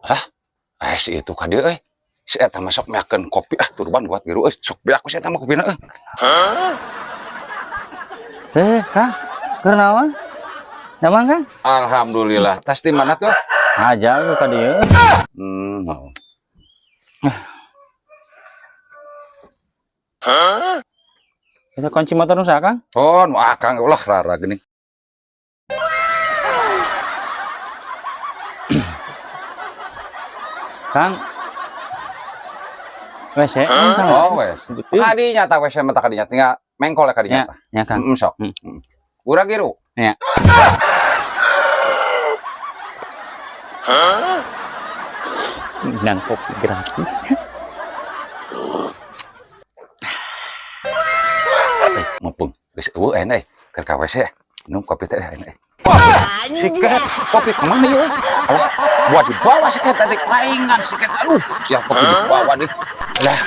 Hah? Eh, si itu ka dieu euy. Si eta mah sok meakeun kopi, ah, turban buat giru euy. Sok beak ku si eta mah kopina euy. Eh, Kang, keur naon? Damang, Kang? Alhamdulillah. Tas di mana tuh? Aja lu ka dieu. Oh. Bisa kunci motor nu saha, Kang? Oh, nu akang ulah rara geuning. Kang. WC, Kang. Oh, wes. Betul. Kadinya tah WC mah tah kadinya tinggal mengkol ya kadinya tah. Ya, Kang. Sok. Hmm. Urang giru. Ya. Dan kopi gratis. Eh, mumpung geus eueuh ayeuna euy. Keur ka WC minum kopi teh ayeuna. Wah, siket, kopi kemana ya? Alah, buat dibawa siket tadi paingan siket. Aduh, ya kopi dibawa deh. Lah.